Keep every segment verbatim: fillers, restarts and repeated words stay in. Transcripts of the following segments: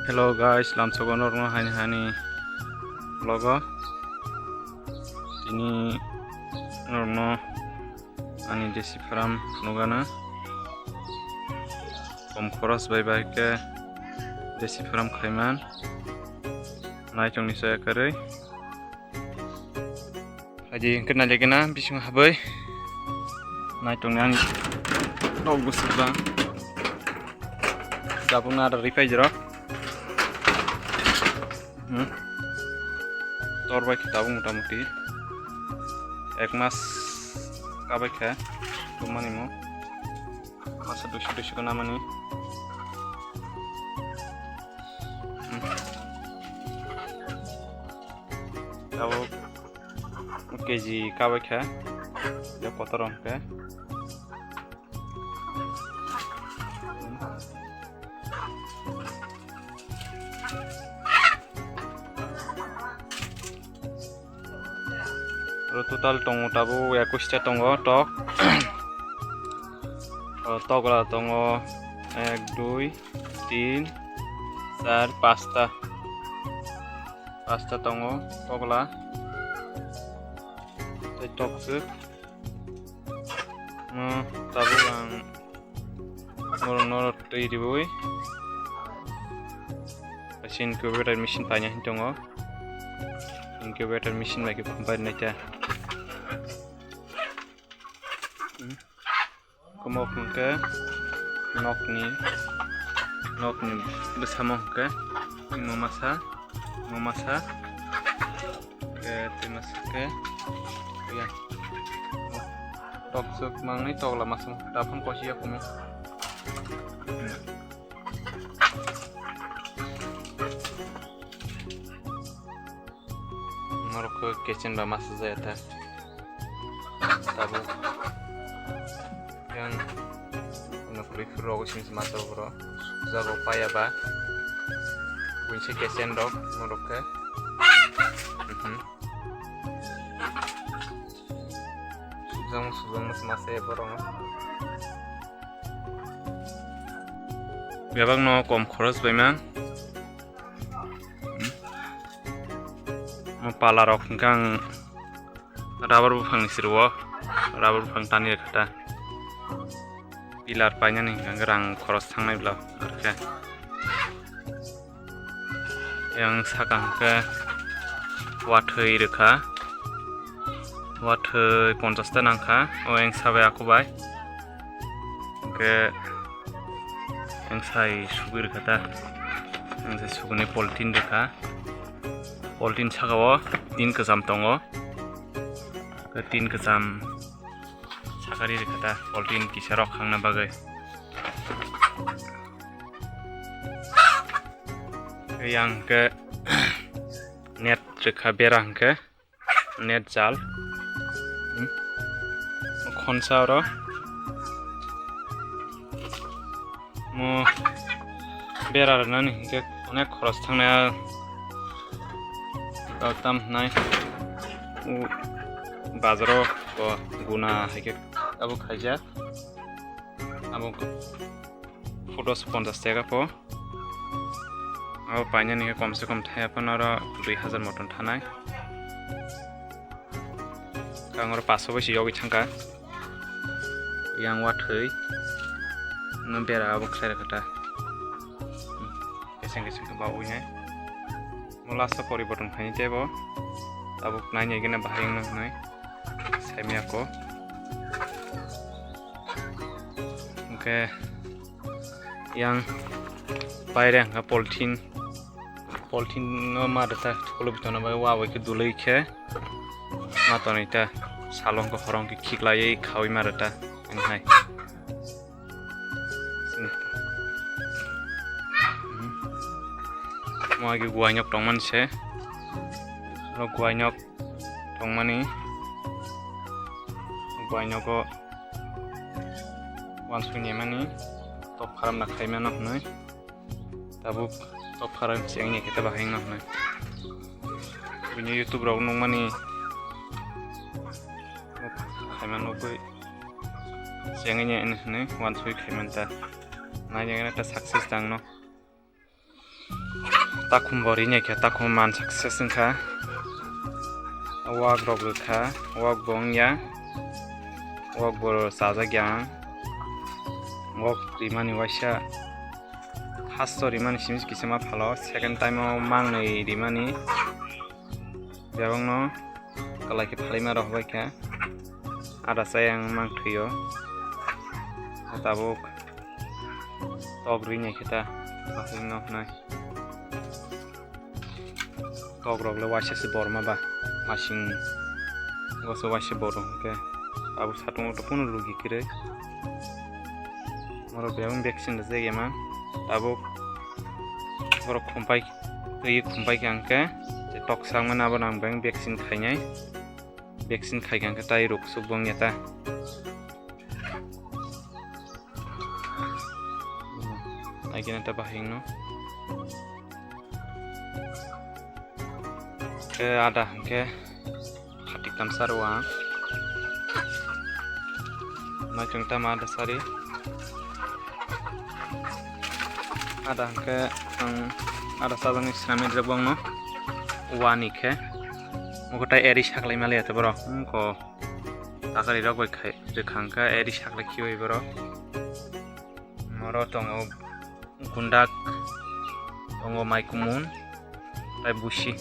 Hello guys, lamsogo norokno hani hani vlogo. Tini norokno ani desi farm nugana. Kom khoros bai bai khe desi farm khaiman. Naitongni saya kwrwi. Aji hingke nalikena bising habai. Naitongni ani nok bwswk ba. Tabuk na rwi paijrok. Hmm. Tor bai khe tabuk mota moti ek mas kabai khe tumani mo. Masa duisu duisu khe namani. Hmm. Tabuk K G kabai kha, ya kotor hwnkhe. Oro total tongo tabuk ekush ta tongo tok. O tokla tongo ek, dui, tin, char, pasta. Pasta tongo tokla. Tei tokswk. No tabuk ang norok norok twi riwi. Kaisa incubator machine paina hin tongo. Incubator machine bai khe pumpai nai ta. Hmm. Kumok hwnkhe nokni, nokni bwsamo hwnkhe imo masa, imo masa, hwnkhe tei masa hwnkhe ya. Tokswk mangni tokla masa daphang kosi ya kumo. Norok khe kitchen ba masa jaya ta. Tabuk yang no prefer rogo sini masa bro. Jago paya ba. Bunsi kitchen rok norok khe. Mhm. Sujang sujang masa masa ya borok. Bebak no kom khoros bai man. Hmm. Mo pala rok hwnkhe ang rubber buphang ni siro, rubber buphang tani rwkha ta. Pillar painani hwnkhe rang khoros thangnai bla rwkhe. Yang saka hwnkhe wathwi rwkha, wathwi ponchash ta nangkha, o yang sabai aku bai. Hwnkhe yang sai sugwi rwkha ta, yang sai sugwi polythene rwkha. Polythene saka o tin kwcham tongo, tin kwcham sakari rwkha ta, polythene kisa rok khangna bagwi. Yang hwnkhe net rwkha bera hwnkhe. Net jal. Hmm. Khonsa oro. Mo bera rwnani hwnkhe onek khoros thangnai. Tam hwnai. U bazaro bo guna hai khe abo khaijak. Abo photo se ponchash taka po. Abo painani khe kom se kom thaya phano oro dui hazar moton thanai. Kang oro paso bai se yogwi thangkha. Yang wathwi no bera abo khlai rwkha ta. Keseng keseng khe ba ui nai. Mo last o poriborton khaini teibo. Tabuk naini gana bahai wngno hwnwi saimya ko. Hwnkhe yang paire hwnkha polythene, polythene no ma rwkha chuklo bitono bai wa bai khe dului khe ma tonwi ta salong khe horong khe khiklaiwi khaui ma rwkha wng hai. Mo agi guainok tongmani se, oro guainok tongmani, guainogo wansuk nemani tok pharam na khaimano hwnwi, tabuk tok pharam chengni khe ta bahai wngna hwnwi bini YouTube rok nukmani khaima nukgwi chengni hwnwi wansuk khaiman ta nainani ta success tangno. Takhum bo rinai khe takhum man success wngkha. Wak rok rwkha, wak bo wngya, wak bo chajak ya. Wak rimani waisa first o rimani simi kisa ma phalo, second time o mangnwi rimani. Bebakno kalai khe phalai ma rok bai kha. Ada chayang mang thwio. Tabuk tok rinai khe ta. Baksa no hnai. Tok rok le waisa se borma ba. Masing goso waisa boro hwnkhe. Tabuk satung o to kunu lugi kwrwi. Borok bebak vaccine rwjak ya man. Tabuk borok khumpai twi khumpai kha hwnkhe. Tok sakmani abo nang beng vaccine khainai. Vaccine khai kha hwnkhe tai ruk suk bong ya ta. Naikhe ta bahai no. Khe ada hwnkhe khatik tamsa rw ang. Naikhe tamo ada sari. Ada hwnkhe ang ada sajani swnamwi rijak bongno. Wani khe. Mukutai eri saklai maliya te borok. Wngkho. Takari rok bai khai rwkha hwnkhe eri saklai khiwi borok. Oro tongo gundak, tongo maikumun, tai busi,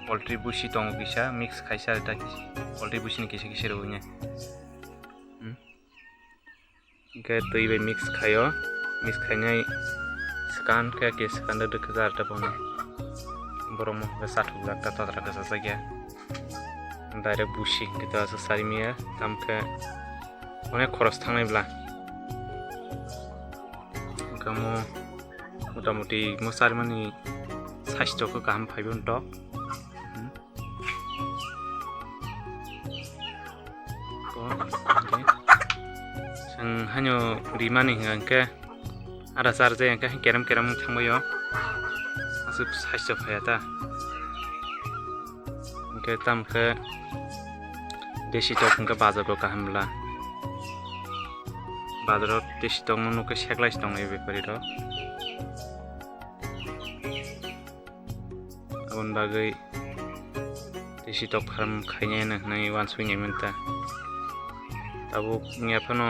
poultry busi tongo kisa, mix khaisa ta kisa, poultry busi ni kisa kisa rwgwini. Hmm. Hwnkhe twi bai mix khaio, mix khainai swkang khe, khe swkang da dwkhe jar ta bono. Borok mo hwnkhe chathokjak ta, totra kwchajak ya. Direct busi hwnkhe to aswk sarimaya, tamo khe onek khoros thangnai bla. Hwnkhe omo motamuti mo sarimani saisto khe kaham phaibo tok. Hmm. Ko, hwnkhe chwng haino rimani hwnkhe ada charjai hwnkhe kerem kerem thangbaio. Aswk saisto phaiya ta. Hwnkhe tamo khe desi tok hwnkhe bazar o kaham bla. Bazar o desi tok no nukhe seklai se tonglai bepari rok. Aboni bagwi desi tok farm khainai hwnwi uansuknai manta. Tabuk wngya phano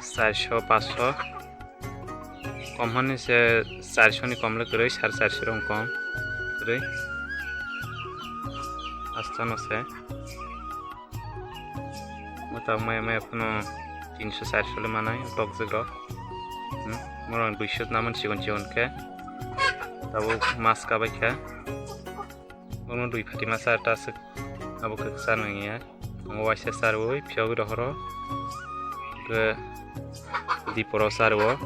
charso, paso. Kom hwnwi se charso ni kom le kwrwi, sare charso rok kom kwrwi. Asta no se. Mwtang maya maya phano tinso charso le manai tokjwk rok. Hmm, morok duiso naman chigon chigon khe. Tabuk mas kabai kha. Bono dui phati masa ta swk abo khe kwchar nangya. Tongo waisa charwi phiyogwi rohoro. Hwnkhe diporo charwo.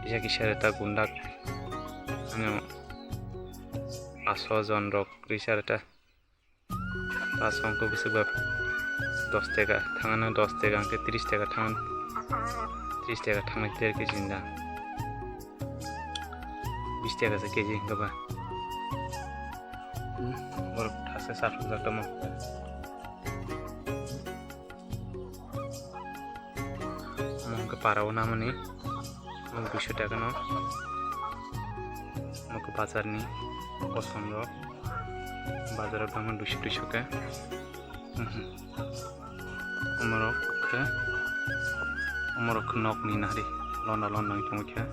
Kisa kisa reta gundak. Ano paso jon rok rwi chareta. Paso hwnkhe bwswk ba dos teka thangano, dos teka hwnkhe tris teka thang, tris teka thangnai ter kg da. Bis teka se kg hwnkhe ba. Hmm, borok thasa sathok jak tamo. Omo hwnkhe para o namani. Omo duiso taka no. Omo khe bazar ni kosom rok. Bazar o tamo duiso duiso khe. Mhm. Omorok khe, omorok khe nok ni nari londa londa wng tongwi khe,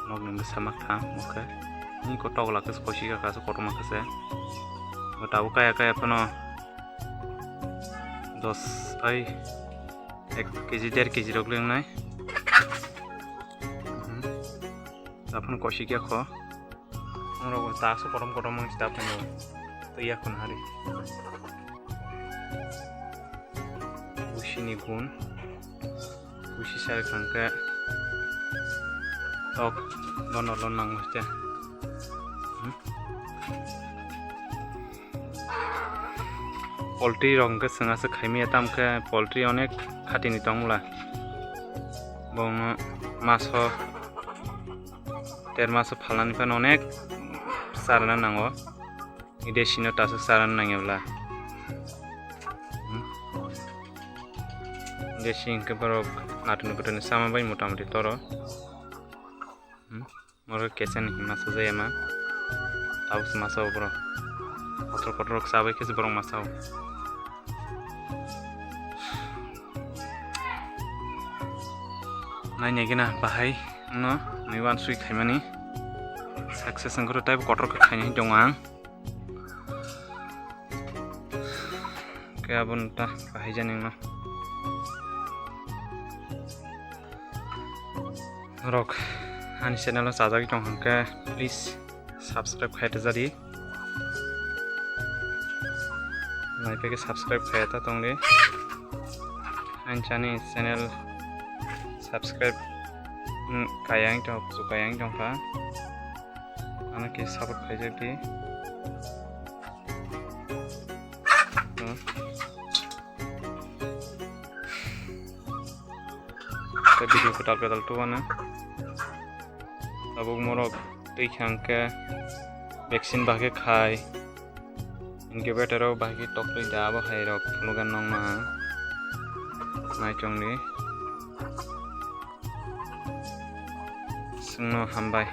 nok ni bwsa ma kha omo khe. Ni kotok la khe kosi kha, kaisa kotorma khe se. Bo tabuk kaya kaya phano dos ai ek kg, der kg rok le wngnai. Mhm. Aphano kosi khe kho. Oro bo ta aswk kotom kotom wng si ta phano twi ya khun hari. Busi ni gun. Busi sai khang khe tok dono lon nang mate. Hmm? Poultry rok hwnkhe chwng aswk khaimaya, tamo khe poultry onek khatini tongmwla. Bono maso der maso phalnani phano onek charwna nango. Desi no taswk charwna nangya bwla. Hmm. Desi hwnkhe borok natuni bwtwini chama bai motamoti toro. Hmm. Oro kesen hinma sajaya ma. Tabuk se masa o borok. Kotor kotor rok chabai khe se borok masa o. Naina gina bahai no nui wansui khaimani. Success wngkhe taibo kotor khe khainai tongo ang. Khe aboni ta bahai jani no. Rok ani channel o chajagwi tong hwnkhe please subscribe khai rwjadi. Naiphai khe subscribe khai ta tongdi. Ani chani channel subscribe, mm, kayang tong, kuchuk kayang tongkha. Ano khe support khaijakdi. Hmm. Tei video kwtal kwtal tubano. Tabuk morok twi kha hwnkhe vaccine bahai khe khai. Incubator o bahai khe toktwi da abo hai rok phunukgwi nongma. Naichongdi. Chwngno hambai.